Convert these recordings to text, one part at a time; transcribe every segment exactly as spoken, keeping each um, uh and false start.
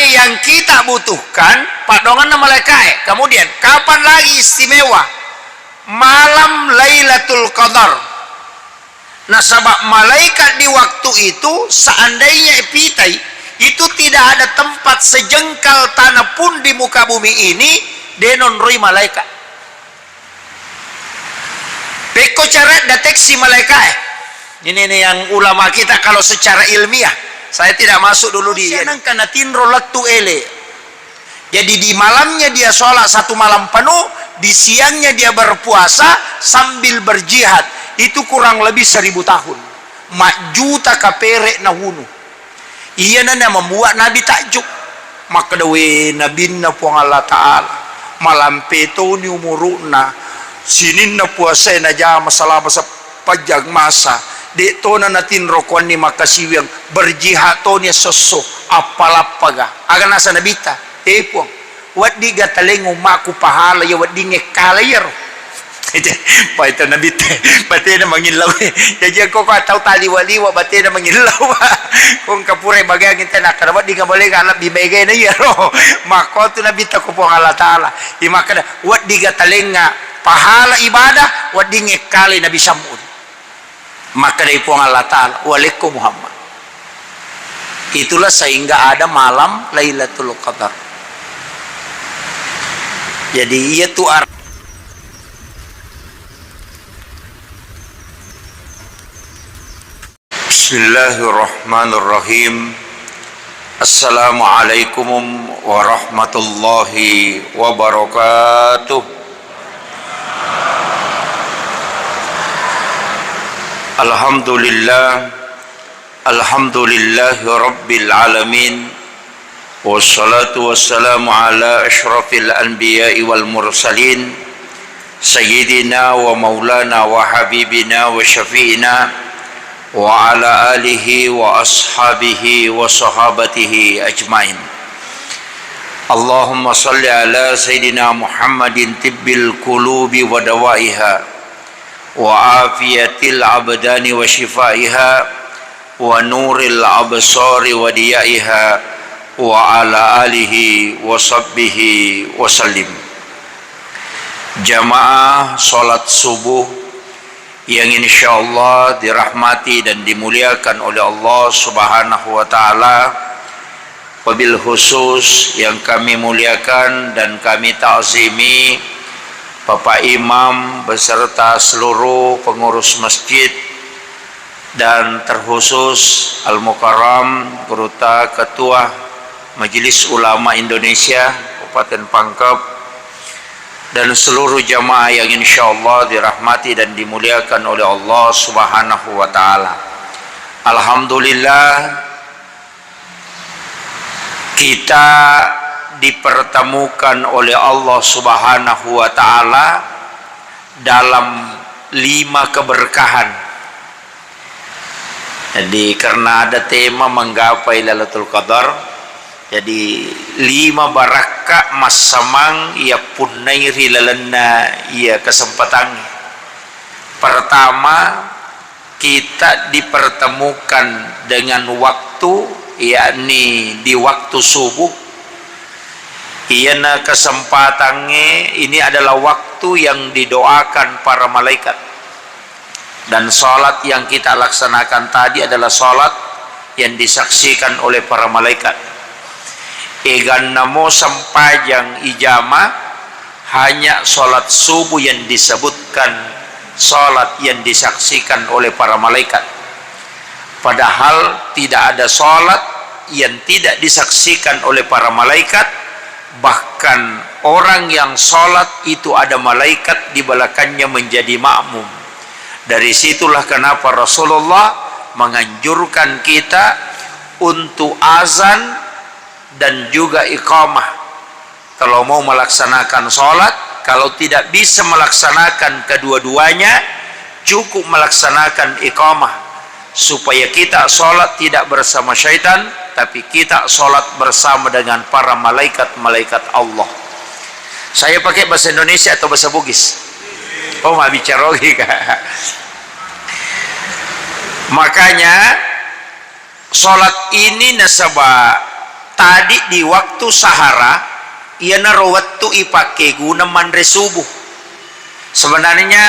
Yang kita butuhkan, paddoangenna malaika'e. Kemudian, kapan lagi istimewa? Malam Lailatul Qadar. Nasaba malaikat di waktu itu, seandainya pitai, itu tidak ada tempat sejengkal tanah pun di muka bumi ini, de' nonroi malaikat. Pekko cara deteksi malaika'e. Ini nih yang ulama kita kalau secara ilmiah. Saya tidak masuk dulu di, nengka natinro lettu ele. Jadi di malamnya dia sholat satu malam penuh, di siangnya dia berpuasa sambil berjihad. Itu kurang lebih seribu tahun. Majjuta kapere' nawunu. Iyana na membuat Nabi takjub. Makkeda, "We, Nabinna Puang Allah Ta'ala, malampe toni umuru'na, sininna puasae najama selama sepanjang masa, de' tona natinro kuanni makkasiwiang, berjihad toni esso-esso, appalappaga." Aga nasa Nabitta, "E Puang, weddingga taleng ummaku pahala iya weddingnge kala iyaro?" Paita Nabitta, batena mangillau. Jaji engko ko tau taliwa-liwa batena mangillau. Ko engka purai bageang intena kada weddingga boleh lebbi maegana iyaro. Makkotu Nabitta ko Puang Allah Ta'ala. Imakkeda, "Weddingga talengnga pahala ibadah, weddingnge kala Nabi Sam'un." Makkedai Puang Allah Ta'ala, "Walekko Muhammad." Itulah sehingga ada malam Lailatul Qadar. Jadi, iya tu ar- Bismillahirrahmanirrahim. Assalamualaikum warahmatullahi wabarakatuh. Alhamdulillah. Alhamdulillahi rabbil alamin. Wassalatu wassalamu ala asyrafil anbiya'i wal mursalin, sayyidina wa maulana wa habibina wa syafi'ina wa ala alihi wa ashabihi wa sahabatihi ajmain. Allahumma salli ala sayyidina Muhammadin tibbil qulubi wa dawaiha, wa afiyatil abdani wa shifaiha, wa nuril absari wa diyaiha, wa ala alihi wa sahbihi wa sallim. Jamaah salat subuh yang insyaallah dirahmati dan dimuliakan oleh Allah Subhanahu wa Ta'ala, wabil khusus yang kami muliakan dan kami ta'zimi Bapak Imam beserta seluruh pengurus masjid, dan terkhusus Al-Mukarram Guruta, Ketua Majelis Ulama Indonesia Kabupaten Pangkep, dan seluruh jamaah yang insyaallah dirahmati dan dimuliakan oleh Allah Subhanahu wa Ta'ala. Alhamdulillah, kita dipertemukan oleh Allah Subhanahu wa Ta'ala dalam lima keberkahan. Jadi, karena ada tema menggapai Lailatul Qadar, jadi lima barakka massamang iya punnai ri lalenna iya kesempatangnge. Pertama, kita dipertemukan dengan waktu, yakni di waktu subuh. Iyana kesempatangnge, ini adalah waktu yang didoakan para malaikat. Dan salat yang kita laksanakan tadi adalah salat yang disaksikan oleh para malaikat. Eganna mo sempajang ijama, hanya salat subuh yang disebutkan salat yang disaksikan oleh para malaikat. Padahal tidak ada salat yang tidak disaksikan oleh para malaikat, bahkan orang yang salat itu ada malaikat di belakangnya menjadi makmum. Dari situlah kenapa Rasulullah menganjurkan kita untuk azan dan juga iqamah. Kalau mau melaksanakan salat, kalau tidak bisa melaksanakan kedua-duanya, cukup melaksanakan iqamah, supaya kita salat tidak bersama syaitan, tapi kita salat bersama dengan para malaikat-malaikat Allah. Saya pakai bahasa Indonesia atau bahasa Bugis? Oh, mabbicara ogi, Kak. Makanya, salat ini nasaba Tadi di waktu sahara, iyanaro wettu ipakkeguna manre subuh. Sebenarnya,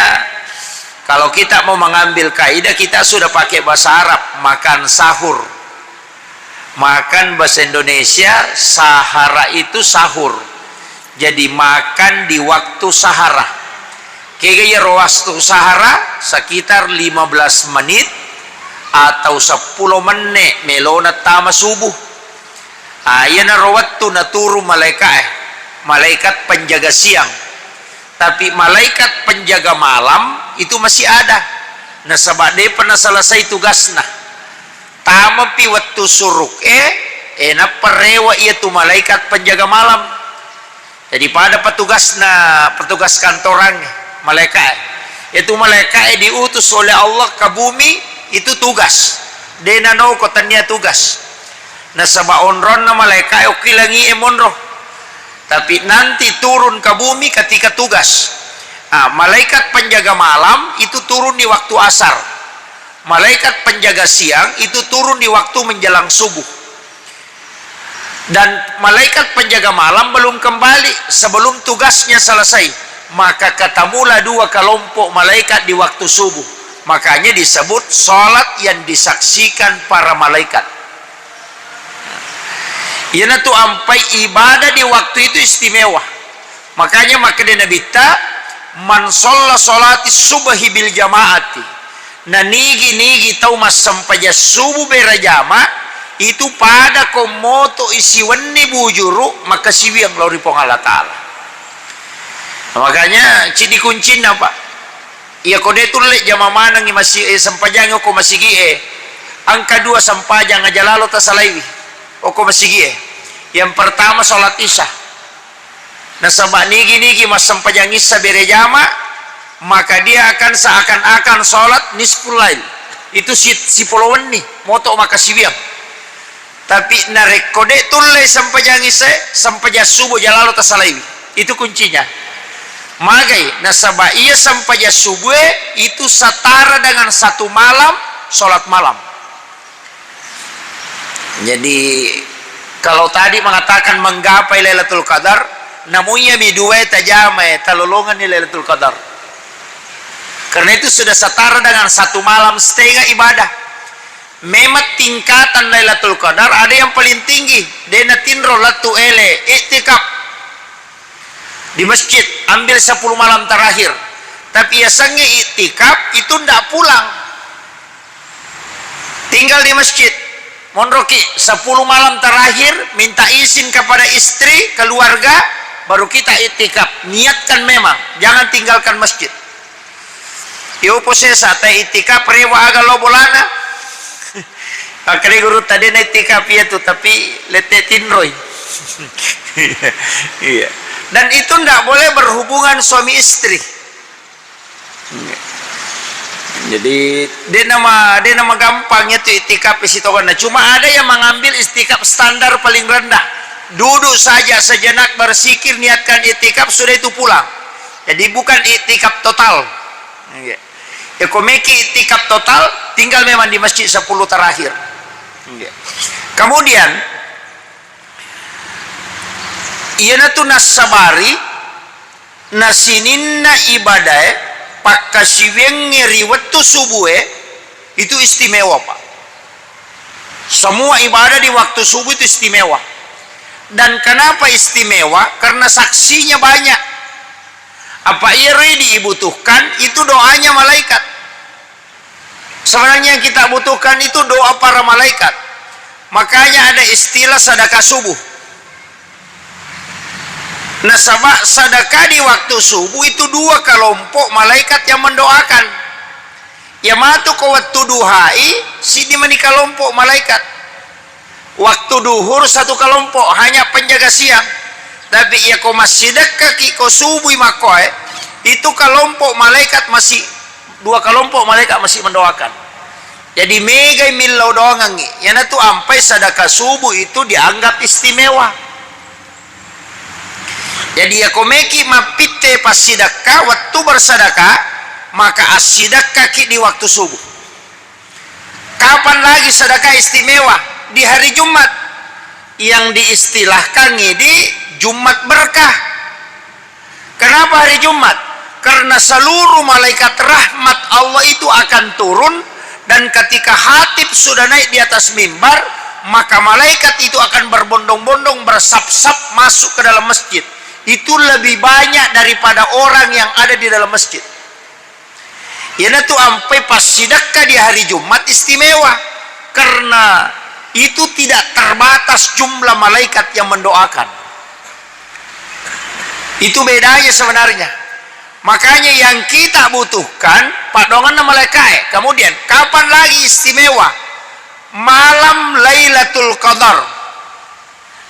kalau kita mau mengambil kaidah, kita sudah pakai bahasa Arab, makan sahur. Makan bahasa Indonesia, sahara itu sahur. Jadi, makan di waktu sahara. Kega iyaro waktu sahara? Sekitar lima belas menit atau sepuluh menit melona tama subuh. Ah, iyanaro wettu naturu malaika'e, malaikat penjaga siang. Tapi malaikat penjaga malam itu masih ada. Nasaba depa naselesai tugasna. Tamapi wettu suruk e, e, nappa rewa iyatu malaikat penjaga malam. Jadi pada petugasna, petugas kantorang, malaika'e. Itu malaika'e diutus oleh Allah ke bumi, itu tugas. De nanoko tania tugas. Nasaba onronna malaika'e okki langi'e monro. Tapi nanti turun ke bumi ketika tugas. Ah, malaikat penjaga malam itu turun di waktu asar. Malaikat penjaga siang itu turun di waktu menjelang subuh. Dan malaikat penjaga malam belum kembali sebelum tugasnya selesai. Maka ketemulah dua kelompok malaikat di waktu subuh. Makanya disebut salat yang disaksikan para malaikat. Iyanatu ampai ibadah di waktu itu istimewa. Makanya makkeda Nabitta, "Man shalla sholati subhi bil jama'ati." Na nigi-nigi tau massempajang subuh berajama, itu pada ko moto isiwenni bujuru makkasiwiang lao ri Puang Allah Ta'ala. Makanya, cidi kuncinna, Pak. Iya ko de tulle jama manengi masi-, eh, sempajangi okko masigi'e, engka dua sempajang aja lalo tasalaiwi okko masigi'e. Yang pertama, sholat isya. Nasaba nigi-nigi massempajang isya berejama, maka dia akan seakan-akan sholat nisful lail. Itu si, sipolo wenni, moto makkasiwiang. Tapi narekko de tulle sempajang isya, sempajang subuh jalalo tasalaiwi. Itu kuncinya. Magai, nasaba iya sempajang subuh itu setara dengan satu malam sholat malam. Jadi, kalau tadi mengatakan menggapai Lailatul Qadar, namuiya mi dua tajamae talolonganni Lailatul Qadar. Karena itu sudah setara dengan satu malam setengah ibadah. Memang tingkatan Lailatul Qadar ada yang paling tinggi, de natinro lettu ele, iktikaf di masjid, ambil sepuluh malam terakhir. Tapi yasengnge iktikaf itu ndak pulang. Tinggal di masjid. Monroki sepuluh malam terakhir, minta izin kepada istri, keluarga, baru kita iktikaf. Niatkan memang, jangan tinggalkan masjid. Yopo sesa ta iktikaf rewa aga lo bolana. Makkeda guru tadi na iktikaf iya tu, tapi lette tinroi. Iya. Dan itu ndak boleh berhubungan suami istri. Iya. Jadi, de nama, de nama gampang itu iktikaf sitongeng. Cuma ada yang mengambil iktikaf standar paling rendah. Duduk saja sejenak, berzikir, niatkan iktikaf, sudah itu pulang. Jadi bukan iktikaf total. Iya. Ya, ko meki iktikaf total, tinggal memang di masjid sepuluh terakhir. Iya. Kemudian, iyanatu nassabari na sininna ibadae pakkasiwiangnge ri wettu subuhe itu istimewa, Pak. Semua ibadah di waktu subuh itu istimewa. Dan kenapa istimewa? Karena saksinya banyak. Apa iyaro dibutuhkan itu doanya malaikat. Sebenarnya yang kita butuhkan itu doa para malaikat. Makanya ada istilah sedekah subuh. Nasaba sedekah di waktu subuh itu dua kelompok malaikat yang mendoakan. Iya matu ko wettu duhai, siddi mani kelompok malaikat. Waktu duhur satu kelompok, hanya penjaga siang. Tapi iya ko massidekkaki ko subui makkoe, itu kelompok malaikat masih, dua kelompok malaikat masih mendoakan. Jadi megai millau doangengngi. Iyanatu ampai sedekah subuh itu dianggap istimewa. Jadi, iya ko meki mappitte passidekka, wettu bersedekah, maka assidekkaki di waktu subuh. Kapan lagi sedekah istimewa? Di hari Jumat. yang diistilahkan di Jumat berkah. Kenapa hari Jumat? Karena seluruh malaikat rahmat Allah itu akan turun, dan ketika khatib sudah naik di atas mimbar, maka malaikat itu akan berbondong-bondong, bersap-sap masuk ke dalam masjid. Itu lebih banyak daripada orang yang ada di dalam masjid. Iyanatu ampai passidekka di hari Jumat istimewa, karena itu tidak terbatas jumlah malaikat yang mendoakan. Itu bedanya sebenarnya. Makanya yang kita butuhkan paddoangenna malaikae. Kemudian, kapan lagi istimewa? Malam Lailatul Qadar.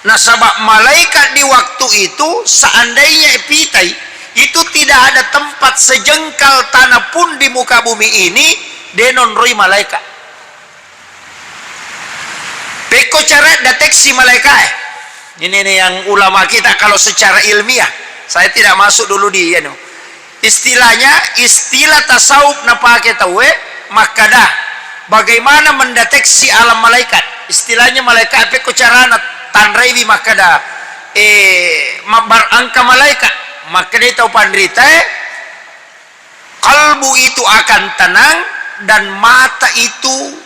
Nasaba malaikat di waktu itu, seandainya pitai, itu tidak ada tempat sejengkal tanah pun di muka bumi ini de naonroi malaikat. Pekko cara deteksi malaikat, eh. Ini nih yang ulama kita kalau secara ilmiah. Saya tidak masuk dulu di, anu. Istilahnya, istilah tasawuf napake tauwe makkada, bagaimana mendeteksi alam malaikat. Istilahnya malaikat, pekko carana tanraiwi makkada, eh, mabbar engka malaikat. Makkadai tau panritae, kalbu itu akan tenang dan mata itu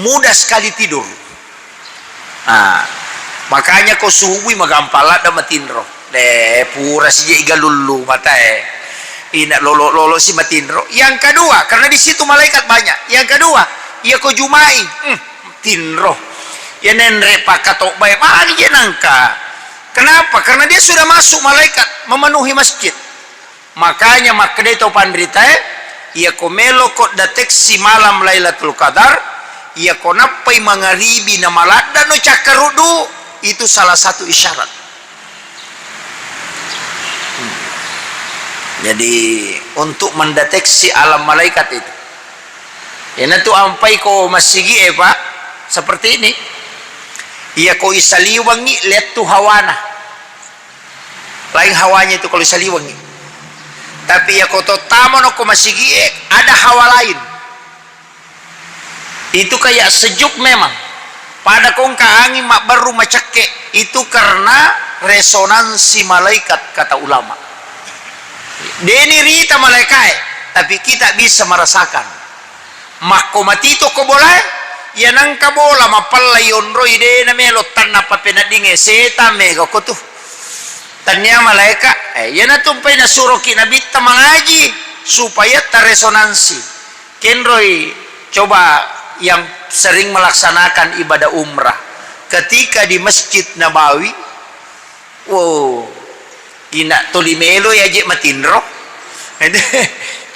mudah sekali tidur. Ah, makanya ko subui magampang ladde matinro. De, pura sije igalullu matae. Ina lolo-lolo si matinro. Yang kedua, karena di situ malaikat banyak. Yang kedua, iya ko Jumai, hmm, tinro. Ya nenre pakatobbae, magi je nangka. Kenapa? Karena dia sudah masuk malaikat memenuhi masjid. Makanya makkedai tau panritae, iyako meloko deteksi malam Lailatul Qadar, iyako nappai mangaribi na maladdano cakkaruddu, itu salah satu isyarat. Hmm. Jadi, untuk mendeteksi alam malaikat itu. Iyanatu ampai ko massigi e, Pak, seperti ini. Iyako isaliwengi lettu hawana. Lain hawanya itu kalau isaliwengi. Tapi ya ko tottamo no ko masigi e, ada hawa lain. Itu kayak sejuk memang. Pada ko engka angin mabberu macekke, itu karena resonansi malaikat, kata ulama. Deni rita malaikae, tapi kita bisa merasakan. Makko matito ko bolae, iya nangka bola mapella yonroi de na melo tanna papeneddingnge, setang mega ko tu. Tania malaika, eh, iyana tumpai nasuroki nabitta mangaji supaya taresonansi. Kenroi coba yang sering melaksanakan ibadah umrah. Ketika di Masjid Nabawi, Wo, ina toli melo ya je matinro.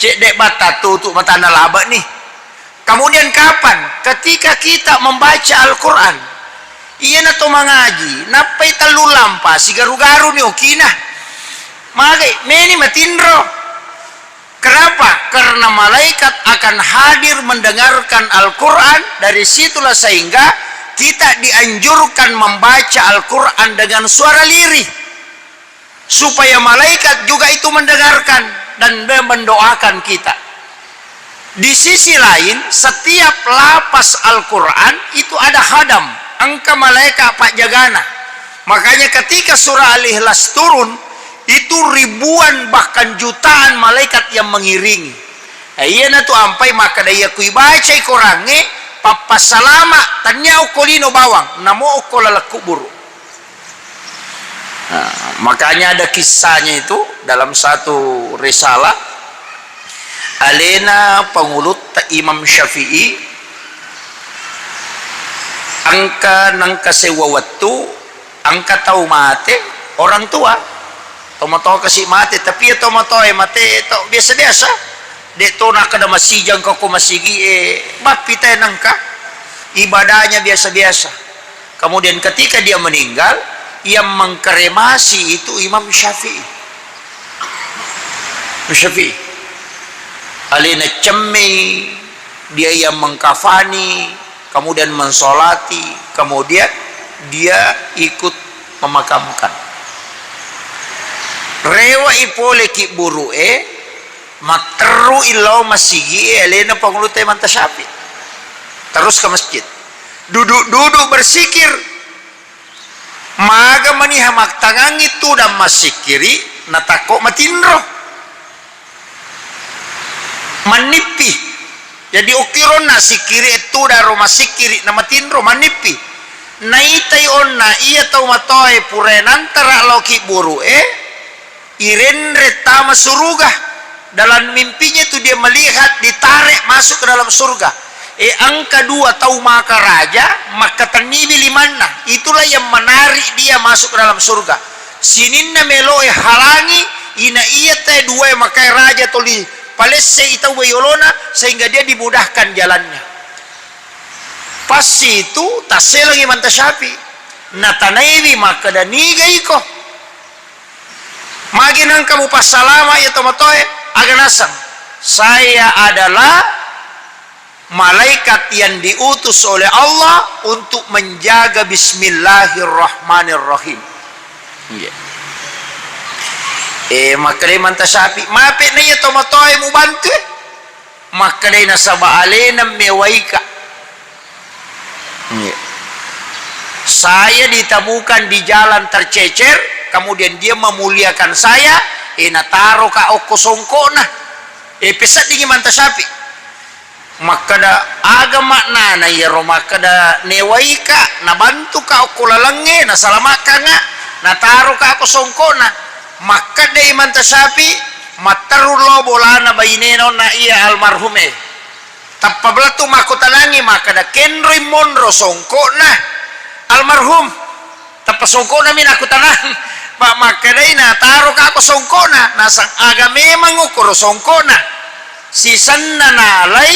Cedde batta tutu matanna laba ni. Kemudian kapan? Ketika kita membaca Al-Quran. Iyana to mangaji, nappai tellu lampa, sigaru-garu ni okina. Magai, meni matinro. Kenapa? Karena malaikat akan hadir mendengarkan Al-Quran, dari situlah sehingga kita dianjurkan membaca Al-Quran dengan suara lirih, supaya malaikat juga itu mendengarkan dan mendoakan kita. Di sisi lain, setiap lapas Al-Quran itu ada khadam, engka malaikat pajagana. Makanya ketika surah Al-Ikhlas turun, itu ribuan bahkan jutaan malaikat yang mengiringi. Eh, iyana tu ampai makkeda, iya kui bacai Korangnge, pappassalama, tania okko lino bawang, namo okko laleng kuburu. Nah, makanya ada kisahnya itu dalam satu risalah, alena pangulutta Imam Syafi'i, engka nengka sewwa wettu, engka tau mate, orang tua, tomatoa kasi mate, tapi iya tomatoa e mate to biasa-biasa, de to nakkeda masijang ko ko masigi e, bappi te nengka, ibadahnya biasa-biasa. Kemudian ketika dia meninggal, yang mengkremasi itu Imam Syafi'i. Imam Syafi'i. Alena cemmei, dia yang mengkafani, kemudian mensolati, kemudian dia ikut memakamkan. Rewa i pole ki buru e, matteru i lao masigi e, alena pangulutta Imam Syafi'i. Terus ke masjid. Duduk-duduk bersikir. Maga maniha mattangangngi tudang massikkiri, natakko matinro. Mannippi. Jadi, okkironna sikkiri e tudang ro massikkiri, namatinro, mannippi. Naitai onna iya tau matoae purae nantara lao kibburu'e, irenre tama suruga. Dalam mimpinya itu dia melihat ditarik masuk ke dalam surga. E, engka dua tau maka raja, makkatenniwi limanna. Itulah yang menarik dia masuk ke dalam surga. Sininna meloe halangi, ina iya te dua makae raja toli palessei tau yolona, sehingga dia dimudahkan jalannya. Pas itu tasselengi Imanta Syafi'i, natanaiwi makkeda, "Niga iko? Magi nengka mupassalama iya tomatoe?" Aga naseng, "Saya adalah malaikat yang diutus oleh Allah untuk menjaga Bismillahirrahmanirrahim." Iya. Eh, makkedai Imanta Syafi'i, "Mape na iya tomatoe mubantu e?" Makkedai, "Nasaba alena mewaika. Iya. Saya ditemukan di jalan tercecer, kemudian dia memuliakan saya, eh, nataroka okko songkokna." Eh, peseddingi Imanta Syafi'i. Makkeda, "Aga maknana iyaro makkeda newaika, nabantuka okko lalengnge, nasalamakkanga, nataroka okko songkokna?" Makkeda Imanta Syafi'i, matteru lao bolana bainena onna iya almarhum e. Tappa belettu makkutanangngi makkeda, "Kenroi monro songkokna almarhum?" Tappa songkokna mi nakkutanang. Pa makkedai, "Nataroka ko songkokna?" Naseng, "Aga memang okkoro songkokna?" Sisenna nalai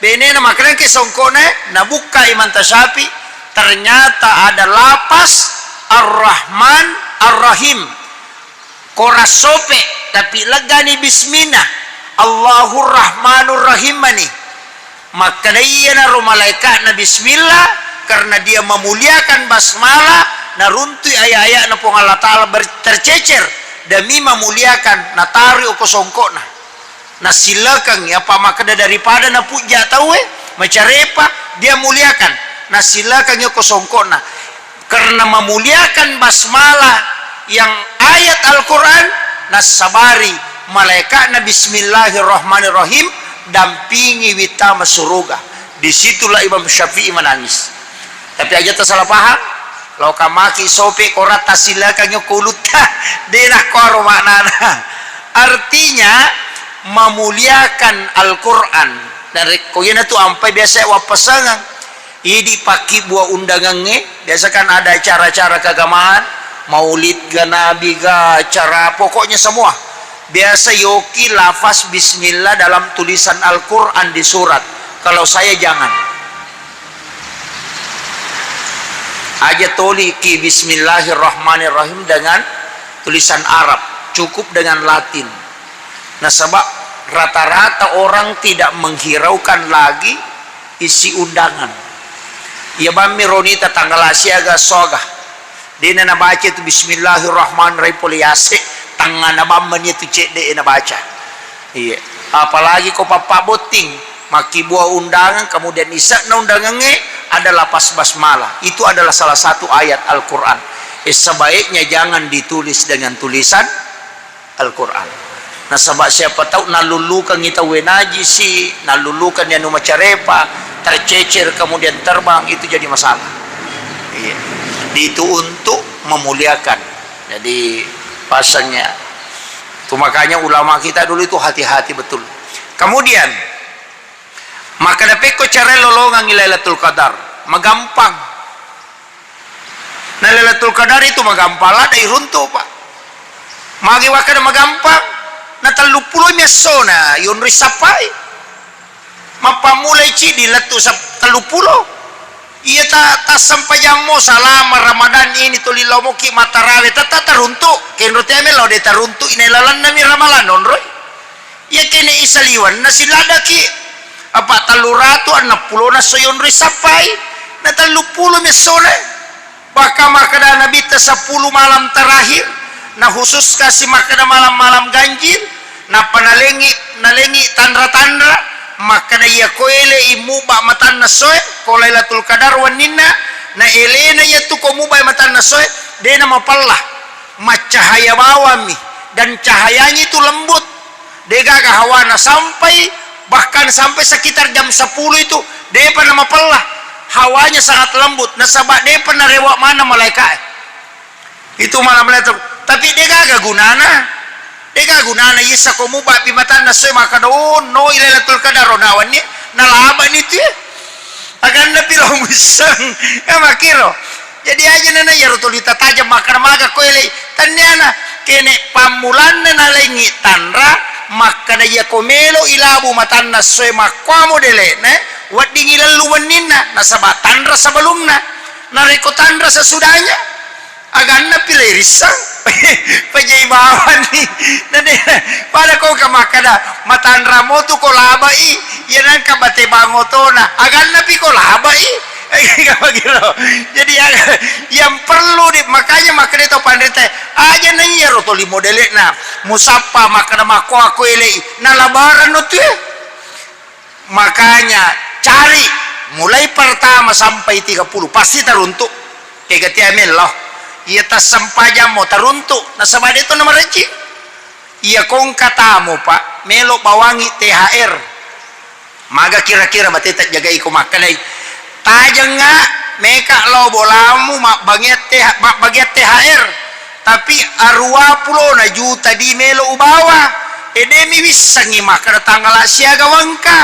benena makkedangki songkokna, nabukka Imanta Syafi'i, ternyata ada lapas Ar-Rahman Ar-Rahim. Korang sope, tapi leggani bismina. Allahur Rahmanur Rahim mani. Makkeda iyanaro malaika'na bismillah, karena dia memuliakan basmalah, naruntui ayat-ayatna Puang Allah Ta'ala ber-, tercecer demi memuliakan, nataroi ko songkokna. Nassilakangngi, apa makkeda daripada napujja tauwe, macarepa, dia muliakan. Nassilakangngi ko songkokna. Karena memuliakan basmalah yang ayat Al-Quran, nassabari malaikatna bismillahirrahmanirrahim, dampingi wittama suruga. Disitulah Imam Syafi'i menangis. Tapi aja tersalah paham, lao kamaki sope korang tassilakangngi ko ulutta, de nakkuaro maknana. Artinya, memuliakan Al-Quran. Dan re-, ko iyanatu ampai biasa wappasangeng. Idi pakkibua undangangnge, biasa kan ada acara-acara keagamaan, maulid ga, nabi ga, acara, pokoknya semua. Biasa yoki lafaz bismillah dalam tulisan Al-Quran di surat. Kalau saya jangan. Aja toliki bismillahirrahmanirrahim dengan tulisan Arab, cukup dengan Latin. Nasaba rata-rata orang tidak menghiraukan lagi isi undangan. Iya bammi ronita tanggal siaga soga. Dena nabaca itu bismillahirrahmanirrahim pole yase, tangngana bammani itu cedde nabaca. Iya. Apalagi ko pappa botting, makkibua undangan, kemudian ise'na undangangnge adalah pas basmalah. Itu adalah salah satu ayat Al-Quran. Eh, sebaiknya jangan ditulis dengan tulisan Al-Quran. Nasaba siapa tahu nallullukangngi tauwe najisi, nallullukangngi anu macarepa, tercecer kemudian terbang, itu jadi masalah. Iya. Itu untuk memuliakan. Jadi pasangnya. Itu makanya ulama kita dulu itu hati-hati betul. Kemudian, maka dapekko cara lolongangngi Lailatul Qadar. Magampang. Na Lailatul Qadar itu magampang ladde iruntu, Pak. Magi wakkeda magampang, na telluppulo mi essona yonroi sappai. Mappammulai ciddi lettu sap-, telluppulo. Iya ta-, tassempajammo salama Ramadan ini tuli lao moki mattarawe, tetta taruntu. Kenro tiame lao de taruntu, inai lalenna mi Ramalan onroi. Iya kene isaliwenna siladdaki, apa tellu ratu enneng pulo na esso yonroi sappai, na telluppulo mi essona. Bahkan makkeda Nabitta sepuluh malam terakhir, na khusus kasi makkeda malam-malam ganjil, nappa nalengi, nalengi tanra-tanra, makkeda iya ko ele immuba matanna essoe, ko Lailatul Qadar wenninna, Na elena iyatu ko mubai matanna essoe, de namapella, maccahaya bawammi, dan cahayanya itu lembut, de gaga hawana sampai, bahkan sampai sekitar jam sepuluh itu, depa namapella, hawanya sangat lembut, nasaba depa narewa maneng malaika'e. Itu malam Lailatul, tapi de gaga gunana. De gaga gunana issa ko mubapi matanna essoe makkeda, "Oh, no, i Lailatul Qadar ro nawanni, nalabani tu ya." Aganna pi lao muisseng. Ya makkiro. Jadi aja nana iyaro tuli tatajeng makkeda maga ko elei. Tanniana kene pammulanna nalaingi tanra makkeda iya ko melo ilabu matanna essoe makkuamo dele'na, weddingi lellu wenninna nasaba tanra sebelumna. Narekko tanra sesudahnya, aganna pi lai rissang. Pajai bawani. Nade, pada ko ka makkada, matanra mo tu ko labai, iya nangka bate bang otona. Aganna pi ko labai. Jadi, yang perlu di, makanya makkada to panrita, aja na iya ro toli modele'na. Musappa makkada makko aku elei. Nalabaran no tu ya. Makanya cari mulai pertama sampai tiga puluh pasti taruntu. Kega tia mello. Iya tassempajang mo taruntu. Nasaba de to namarejji. Iya kongka tamu, Pak, melo bawangi T H R. Maga kira-kira bateta jagai ko makkedai. Tajengnga meka lao bolamu mabbagian T H, mabbagian T H R. Tapi aruwa pulona juta di melo ubawa. Ede mi wissengi makkeda tanggala siaga wengka.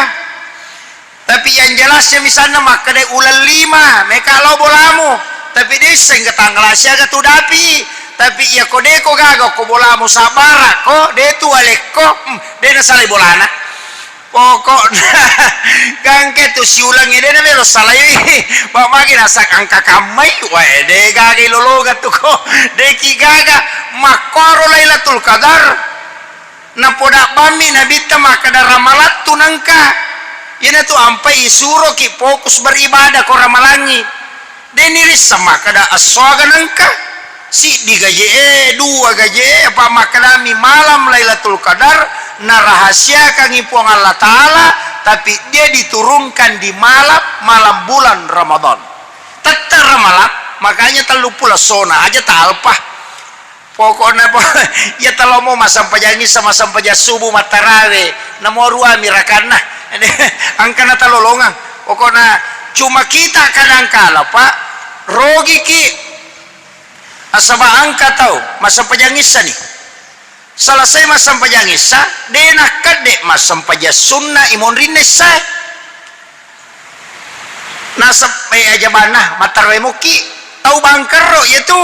Tapi yang jelasnya misalnya makkeda uleng lima, meka lao bolamu. Tapi de isseng ke tanggala siaga tu dapi. Tapi iya ko de ko gaga ko bolamu sabara ko, de tu alekko, hmm, de nasalai bolana. Pokokna gangke tu siulengnge de namelo salai. Ba magi nasang angka kammai, wae de gaga ilolongeng tu ko. De ki gaga makkoro Lailatul Qadar. Napodabbammi Nabitta makkeda ramalattu nengka. Iyanatu ampai isuroki fokus beribadah ko ramalangngi. Deni risseng makkeda esso aga nengka. Siddi gaje'e, dua gaje'e, apa makkedami malam Lailatul Qadar narahasiakangngi Puang Allah Ta'ala, tapi dia diturunkan di malam, malam bulan Ramadan. Tette ramalang, makanya tellu pulo essona aja talpa. Pokokna po, iya talomo massempajang issa, massempajang subuh, mattarawe, namo ruami rakanna. Engka natalolongang. Pokokna cuma kita kadangkala, Pak, rogiki. Nasaba engka tau massempajang issa ni. Selesai massempajang issa, de nakkedde massempajang sunna imonrinna issae. Nasab-, eh, ajabanna, mattaroe mukki, tau bangkerro iya tu.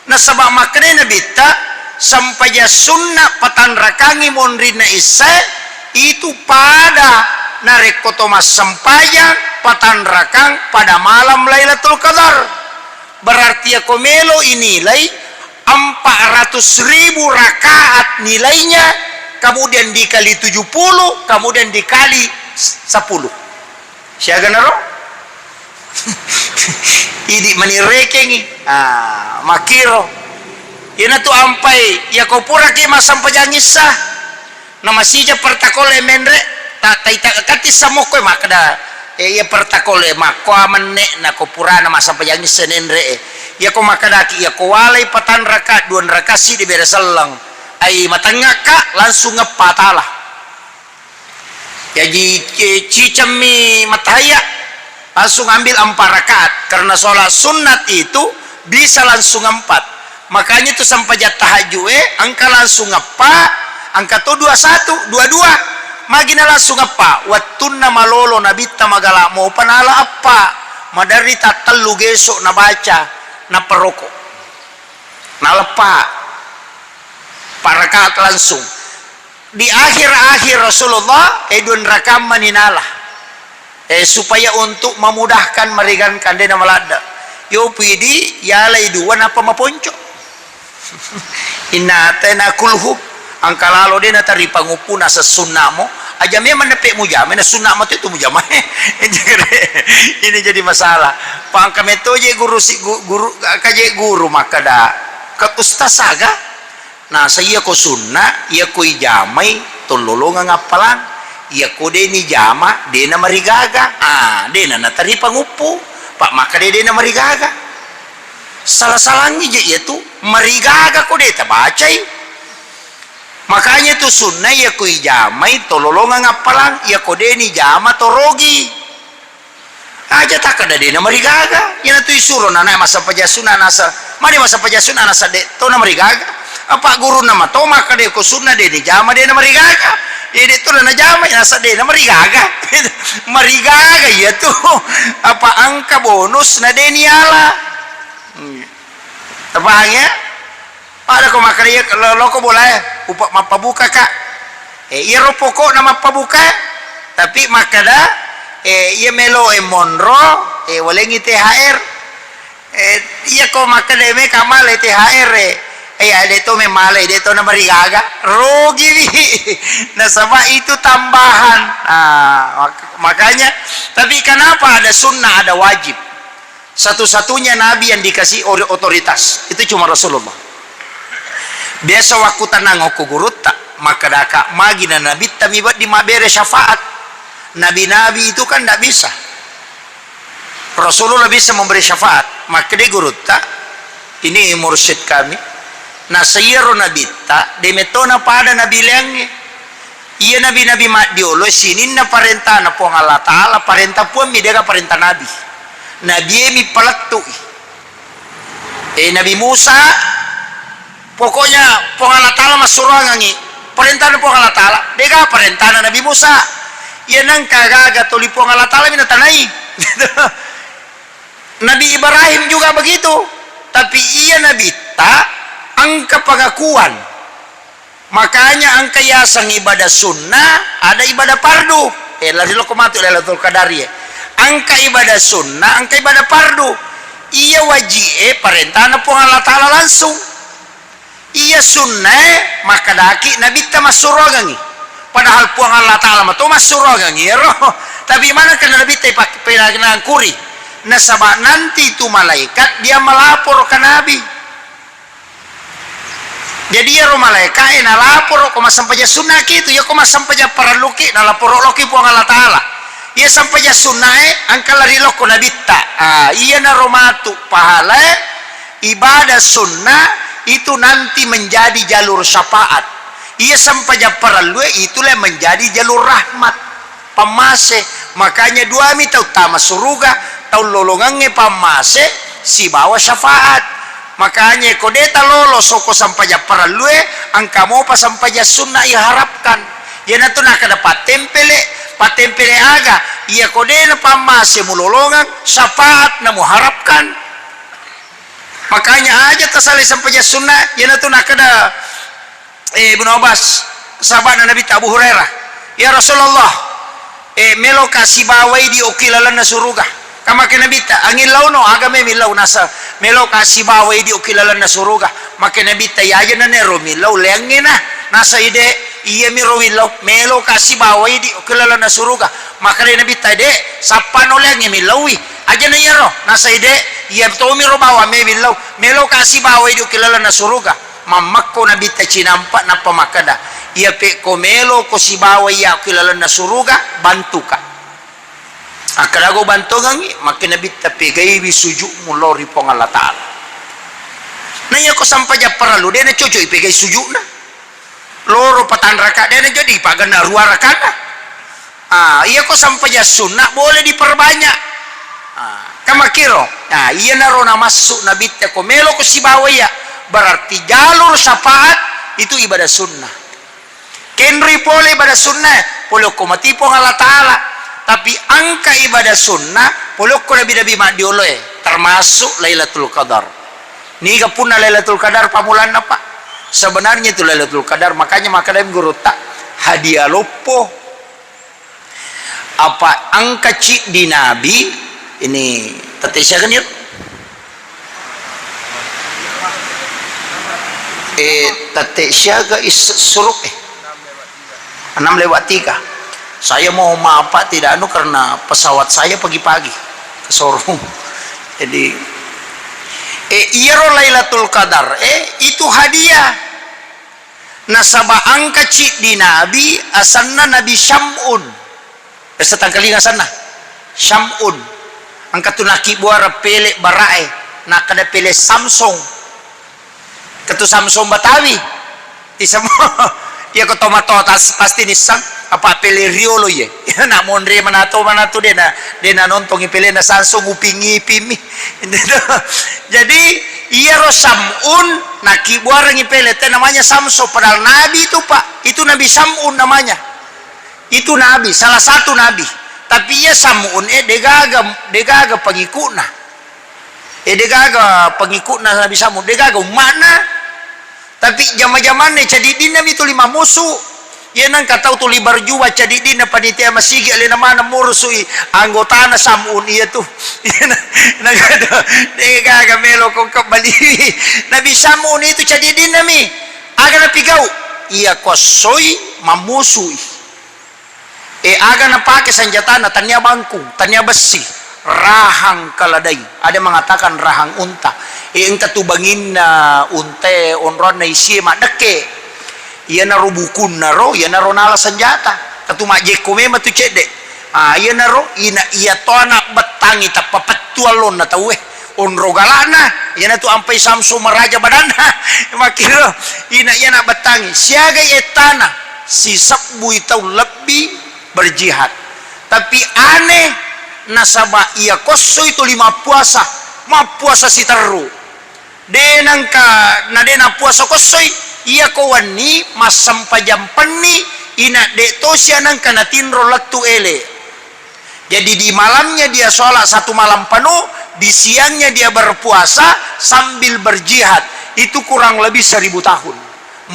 Nasaba makkedai Nabitta, sempajang sunna patanrakangngi monrinna issae, itu pada narekko to massempajang patanrakang pada malam Lailatul Qadar. Berarti yako melo inilai, empat ratus ribu rakaat nilainya, kemudian dikali tujuh puluh, kemudian dikali sepuluh. Siaga naro? Idi mani rekengi. Ah, makiro. Iyanatu ampai, yako puraki massempajang issa. Namasija pertakole menre, ta-, taita kati samokko makkeda, eh, iya pertakole makkoa menne nako purana massempajang issa nenre, eh. Yako makkedaki, yako walai patanraka, duanraka sidi bere selleng. Ai matengngakka, langsung ngeppa tala. Jaji, eh, cicemmi matahaya, langsung ambil empat rakaat. Karena sholat sunat itu bisa langsung empat. Makanya itu sempajang tahajud, eh, engka langsung eppa, engka to dua satu, dua dua. Magina langsung eppa. Wettunna malolo Nabitta magala mopa nala eppa. Maderri tattellu gesok nabaca, naperoko. Naleppa. Empat rakaat langsung. Di akhir-akhir Rasulullah, eh, duanrakang mani nala. Eh, supaya untuk memudahkan, meringankan, de namaladde. Yo pidi, yalai dua, napa maponco. Inna atena kulhu, angka lalo de natari panguppu, nasa sunna mo. Aja memang nepe mujama, na sunna mo tu mujama. Ini jadi masalah. Pangka metoje guru si gu-, guru, kaje guru makkeda. Ke ustaz aga? Nasa iyako sunna, iyako ijamai, tollolongeng appalang. Iyako de nijama, de namarigaga. Ah, de na natari panguppu. Pa' makkeda de' namarigaga. Sala-salangngi je' iyatu, marigaga ko de' tabacai. Makanya tu sunna iya ko ijamai to lolongang appalang, iya ko de' nijama to rogi. Aja takkeda de' namarigaga. Iyanatu isuro nana massempajang sunna nasa, mani massempajang sunna nasa de' to namarigaga. Apa gurunna mato makkeda ko sunna de' nijama de' namarigaga. Iya de' to najama nasa de' namarigaga. Marigaga iyatu. Apa engka bonus na de' niala. Hmm. Tapahang ya? Pada ko makkeda iya lo-, loko bolae, upa-, mappabukaka. Eh, iyaro pokokna mappabuka, tapi makkeda, eh, iya melo e monro, eh, walengngi T H R. Eh, iya ko makkeda meka male T H R e, eh, ya de' to memale, de' to namarigaga, rugiwi. Nasaba itu tambahan. Ah, mak-, makanya, tapi kenapa ada sunnah, ada wajib? Satu-satunya nabi yang dikasih ori-, otoritas itu cuma Rasulullah. Biasa wakku tanang okko gurutta, makkedaka, magi na nabitta mi wedding mabbere syafaat. Nabi-nabi itu kan ndak bisa. Rasulullah bisa memberi syafaat. Makkeda gurutta, ini mursyid kami. Nasaiaro nabitta, de' metona pada nabi leangnge. Iya nabi-nabi maddiolo sininna parentana Puang Allah Ta'ala, parenta Puang mi, de'ga parenta nabi. Nabi e mi palettu'i. Eh, Nabi Musa, pokoknya Puang Allah Ta'ala massuroangengngi. Parentana Puang Allah Ta'ala, de'ga parentana Nabi Musa. Iya nengka gaga toli Puang Allah Ta'ala mi natanai. Nabi Ibrahim juga begitu. Tapi iya nabitta engka pengakuan. Makanya engka yaseng ibadah sunnah, ada ibadah fardu. Eh, lari loko matu Lailatul Qadar ya. Engka ibadah sunnah, engka ibadah fardu. Iya wajib e parentana Puang Allah Ta'ala langsung. Iya sunnah e makkedaki nabitta massuroangengngi. Padahal Puang Allah Ta'ala mato massuroangengngi ero. Tapi mana kena nabitta ipak-, penangkuri. Nasaba nanti itu malaikat dia melapor ke Nabi. Jadi iyaro malaeka'e nalaporo ko massempajang sunnaki itu, iya ko massempajang parelluki nalaporo loki Puang Allah Ta'ala. Iya sempajang sunnae engka lari lokko nabitta. Ah, iyanaro matu pahalae ibadah sunnah itu nanti menjadi jalur syafaat. Iya sempajang parellue itulah menjadi jalur rahmat. Pammase. Makanya duami tau tama suruga, tau lolongengnge pammase sibawa syafaat. Makanya ko de' talolo soko sampajang parellue, engka mopa sampajang sunna iharapkan. Iyanatu nakkeda pattempele, pattempele aga? Iya ko de' napammase mulolongeng, syafaat namuharapkan. Makanya aja tasalai sampajang sunna, iyanatu nakkeda eh, Ibnu Abbas, sahaba'na Nabitta Abu Hurairah, "Ya Rasulullah, eh, meloka sibawai di okki lalenna suruga." Ka makke Nabitta, "Angillauno, aga me millau?" Nasa, "Meloka sibawai di okki lalenna suruga." Makke Nabitta, "Iya aja nanero millau leangnge na." Nasa ide, "Iya miro willau, meloka sibawai di okki lalenna suruga." Makkeda Nabitta, "De, sappano leangnge millaui." Aja na iyaro, nasa ide, "Iya tomiro bawa me willau, meloka sibawai di okki lalenna suruga." Mammekko Nabitta cinampa nappa makkeda, "Iya pekko meloko sibawa iya ki lalenna suruga, bantuka." Akkeda, "Go bantongengngi." Makke Nabitta, "Pegaiwi sujudmu lao ri Puang Allah Ta'ala." Na iya ko sampajang parellu, de nacocok ipegai sujudna. Loro patanraka, de najadi paganna rua rakana. Ah, iya ko sampajang sunna boleh diperbanyak. Ah, kan makkiro. Nah, iyanaro namassu Nabitta ko meloko sibawa iya, berarti jalur syafaat itu ibadah sunnah. Kenri pole ibadah sunnah, pole okko mati Puang Allah Ta'ala. Tapi engka ibadah sunnah, pole okko nabi-nabi maddioloe, termasuk Lailatul Qadar. Niga punna Lailatul Qadar pammulanna, Pak? Sebenarnya itu Lailatul Qadar, makanya makkeda gurutta, hadiah loppo. Apa engka ciddi Nabi, ini tette siaga nih? Eh, tette siaga is suruk, eh. Enam lewat tiga. Saya mau maaf, Pak, tidak anu karena pesawat saya pagi-pagi ke showroom. Jadi, eh, iyaro Lailatul Qadar, eh, itu hadiah. Nasaba engka ciddi Nabi, asenna Nabi Syam'un. Biasa tangkalinga asenna? Syam'un. Engka tu nakkibbuareng pele' bara'e, nakkeda pele' Samsung. Engka tu Samsung Batawi. Tisemo. Iya ko tomatoa tas-, pasti nisseng, apa pele' riolo iye. Iya na monri manato, manato de' na, de' na nontongi pele'na Samsung, Upin Ipin mi. Jadi, iyaro Sam'un nakkibbuarengngi pele' te namanya Samsung, padahal nabi itu, Pak. Itu Nabi Sam'un namanya. Itu nabi, salah satu nabi. Tapi iya Sam'un e degaga, degaga pengikutna. E degaga pengikutna Nabi Sam'un, degaga umma'na. Tapi jama-jamanna cadiddinna mi tuli mammusu. Iya nengka tau tuli berjuang cadiddinna panitia masigi alena maneng murusui anggotana Sam'un iya tu. Iya na-, nagado, degaga melo ko kebbali. Nabi Sam'un itu cadiddinna mi. Aga napigau? Iya kossoi mammusui. E, aga napake sanjatana, tania bangkung, tania bessi, rahang keledai. Ada mengatakan rahang unta. E, engka tu banginna untae, onroanna isie maddekke. Iyanaro bukunnaro, iyanaro nala sanjata. Engka tu majjekko memang tu cedde. Ah, iyanaro ina iya to anak bettangi tappa pettu allonna tauwe. Onro galakna, iyanatu ampai Samsung maraja badanna. Makkiro, ina iya anak bettangi. Siagai ettana, sisebbui tau lebbi berjihad. Tapi aneh, nasaba iya kossoi tuli mappuasa, mappuasa siterru. De' nengka, na de' nappuasa kossoi, iya ko wenni massempajang penni, ina de' tosi anengka natinro lettu ele. Jadi di malamnya dia sholat satu malam penuh, di siangnya dia berpuasa sambil berjihad. Itu kurang lebih seribu tahun.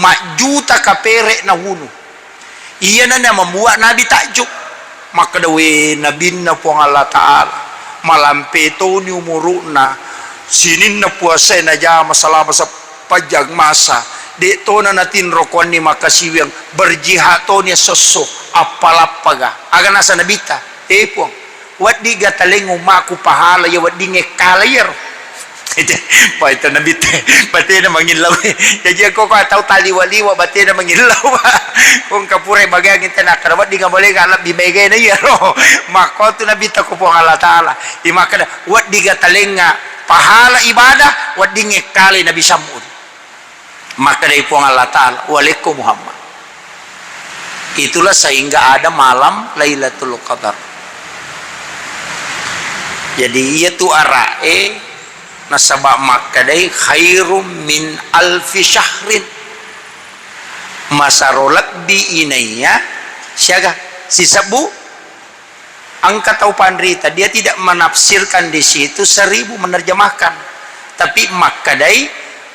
Majjuta kapere' nawunu. Iyana na membuat Nabi takjub. Makkeda, "We, Nabinna Puang Allah Ta'ala, malampe toni umuru'na, sininna puasae najama selama sepanjang masa, de' tona natinro kuanni makkasiwiang, berjihad toni esso-esso, appalappaga." Aga nasa Nabitta, "Eh, Puang, weddigga taleng ummaku pahala iya weddingnge kala iyaro?" Paita Nabitte, batena mangillau. Jaji engka ko tau taliwa-liwa batena mangillau. Ko engka purai bageang tena kada weddingnga bolega lebbi maegana iyaro. Makko tu Nabitta ko Puang Allah Ta'ala. Imakkeda, "Weddigga talengnga pahala ibadah, weddingnge kale Nabi Sam'un." Makkedai Puang Allah Ta'ala, "Walekko Muhammad." Itulah sehingga ada malam Lailatul Qadar. Jadi, iya tu ara'e nasaba makkedai khairum min alfi syahrin. Masaro lebbi inaiya siaga sisebbu. Engka tau panrita, dia tidak menafsirkan di situ seribu, menerjemahkan. Tapi makkedai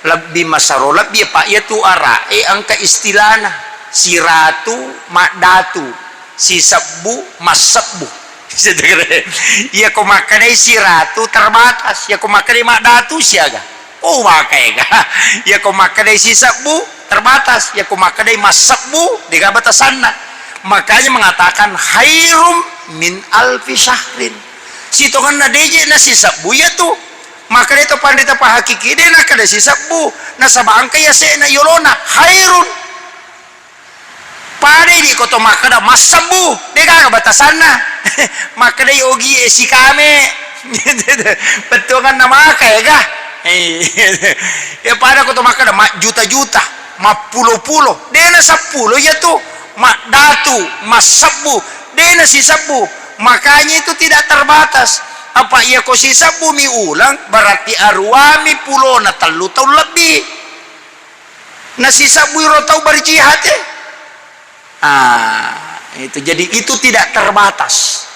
lebbi masaro lebbi, apa iya tu ara'e engka istilahna. Siratu maddatu, sisebbu massebbu. Iya ko makkedai siratu terbatas, iya ko makkedai maddatu siaga. Oh, maka ega. Iya ko makkedai sisebbu, terbatas. Iya ko makkedai massebbu, dega batasanna. Makanya mengatakan khairum min alfi syahrin. Sitongenna deje na sisebbu iya tu. Makkedai to panrita pahakiki de nakkeda sisebbu. Nasaba engka iya se'na yolona khairun. Pada idi ko to makkeda massebbu, degaga batasanna. Makkedai ogie sikame. Bettuanganna maka ega. Eh. Ya pada ko to makkeda majjuta-juta, mappulo-pulo. Dena seppulo iya tu. Maddatu, massebbu, dena sisebbu. Makanya itu tidak terbatas. Apa iya ko sisebbu mi ulang, berarti aruami pulona tellu taung lebbi. Nasisebbui ro tau berjihad e. Ah, itu. Jadi itu tidak terbatas.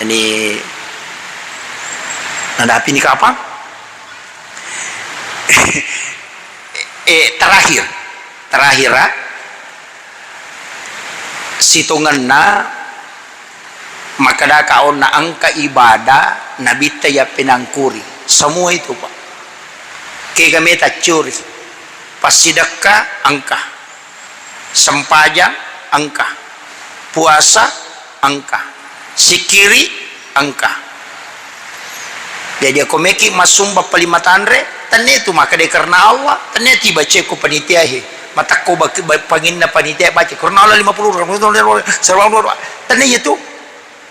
Jadi, nadapi ni kapang? Eh, terakhir. Terakhir, ah. Sitongenna Makkedaka onna engka ibadah Nabitta yappenangkuri. Semua itu, Pak. Kega meta curi. Passidekka engka. Sempajang engka. Puasa engka. Sikkiri engka. Jadi, ako meki massumba palima tanre, tennetu makkedai karena Allah, tennetu ibacai ko panitiae. Matakko bak-, ba-, panginna panitia baca, karena Allah lima puluh, tenne itu.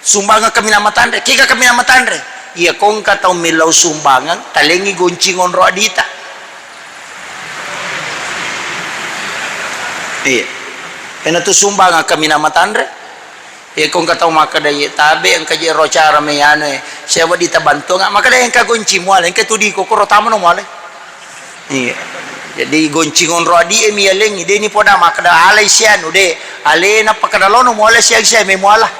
Sumbangeng kaminang matanre, kega kaminang matanre? Iya kongka tau millau sumbangeng, talengngi goncing onro adita. Iya. Enatu sumbangeng kaminang matanre. Iya kongka tau makkeda, "Iye, tabe engka je ro cara me anu e, siaga dita bantuang." Makkeda, "Engka goncing muala, engka tu diko koro tamano muala." Iya. Jadi goncing onro adi e mi yalengngi, de ni poda makkeda alai sianu, de. Alena pakkeda lono muala siaga sia me muala.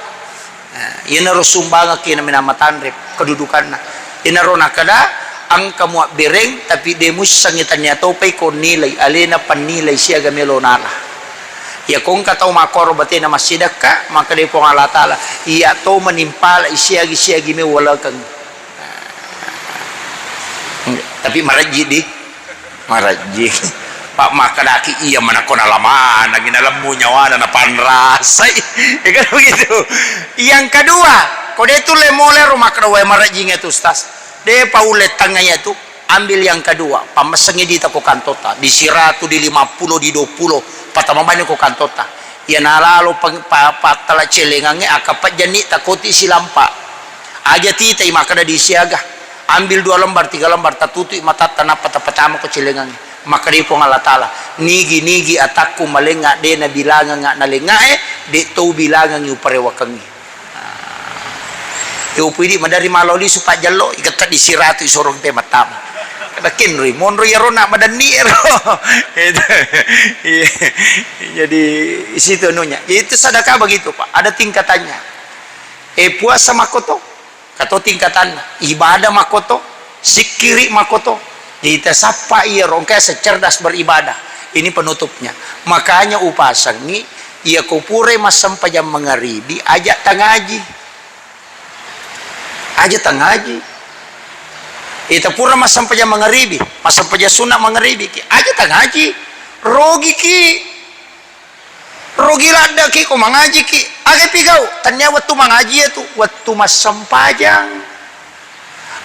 Nah, iyanaro sumbangekki naminang matanre kedudukanna. Iyanaro nakkeda, engka muabbereng, tapi de muissengngi tania topai ko nilai, alena pannilai siaga melo nala. Iya kongka tau makkoro batena massidakka, makkedai Puang Allah Taala, iya to manimpalai siagi-siagi me walekeng. Tapi marejji di. Marejjing. Pak, makkedaki iya manakko nalamanangi, nalemmu nyawana, napanrasai. Ya kan begitu. Yang kedua, ko de tulle mole ro makkeda, "Wae marejjing itu, Ustaz." De paulle tengnga iya tu. Ambil yang kedua, pammessengi dita ko kantota, di siratu, di lima puluh, di dua puluh, patama bani ko kantota. Iya nalalo peng-, pa-, pattala celengangnge, akka pejjanni takoti silampa. Aja titai makkeda di siaga. Ambil dua lembar, tiga lembar, tatutui matatta, nappa tapatama ko celengangnge. Makkedai Puang Allah Taala, "Nigi-nigi atakku malengnga, de nabilangengnga nalengngae, de to ubilangengngi uparewakengngi." Nah. Yo pui di madari malo lisu pajjallo, iketta di siratu isoro te mattama. Kada kenroi, monro iyaro na madanni ero. Itu. Iya. Jadi, situ anunya. Itu sedekah begitu, Pak. Ada tingkatannya. Eh, puasa makkoto. Kato tingkatanna, ibadah makkoto, sikkiri makkoto. Jadi tasappa iyaro engka secerdas beribadah. Ini penutupnya. Makanya upasengngi, iya ko purai massempajang mangaribi, aja tangaji. Aja tangaji. Ita pura massempajang mangaribi, massempajang sunna mangaribi ki, aja tangaji. Rogi ki. Rogi laddeki ko mangajiki, aga pigau? Tania wettu mangaji iya tu, wettu massempajang.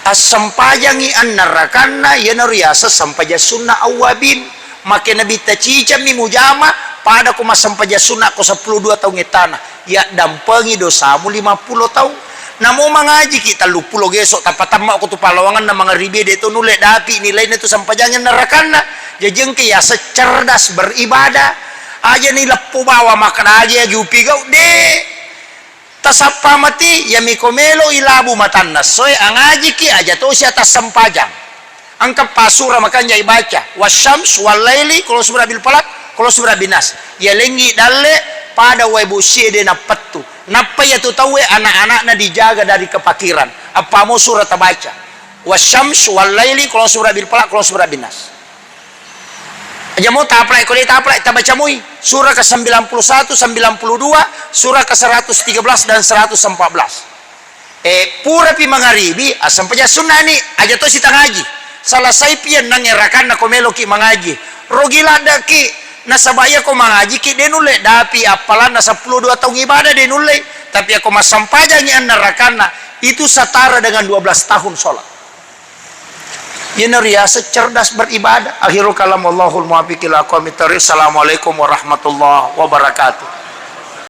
Assempajangi annarakanna, iyanaro riaseng sempajang sunna awwabin. Make nabitta cicammi mujama, pada ko massempajang sunna ko seppulo dua taung ettana, yaddampengi dosamu lima puluh taung. Namo mangajiki telluppulo geso, tapatamma ko tu pallawanganna mangaribie, de to nulle dapi nilaina tu sempajangi annarakanna. Jaji engka yaseng cerdas beribadah. Aja ni leppo bawa makkeda agi-agi upigau, de. Tasappa mati, yami ko melo ilabu matanna soe, angajiki aja tosi atas sempajang. Engka pa sura makanja ibaca, "Wasyams wallaili, qul a'udzu birabbil falaq, qul a'udzu birabbin nas." Yalengngi dalle pada wae bosie de nappettu. Nappa iya tu tauwe anak-anakna dijaga dari kepakiran. Appamo sura tabaca. "Wasyams wallaili, qul a'udzu birabbil falaq, qul a'udzu birabbin nas." Aja mo taplai, ko de taplai, tabaca moi. Surah ke sembilan puluh satu, sembilan puluh dua, surah ke seratus tiga belas dan seratus empat belas. Eh, purapi mangaribi, assempajang sunnani, aja to sitangaji. Selesai pi enneng rakanna ko meloki mangaji. Rogi laddeki, nasaba iya ko mangajiki de nulle dapi appalanna seppulo dua taung ibadah de nulle. Tapi ako massempajangi enneng rakanna, itu setara dengan dua belas tahun sholat. Iyana riaseng cerdas beribadah. Akhirul kalam, wallahul muwaffiq ila aqwamit thariq. Assalamualaikum warahmatullahi wabarakatuh.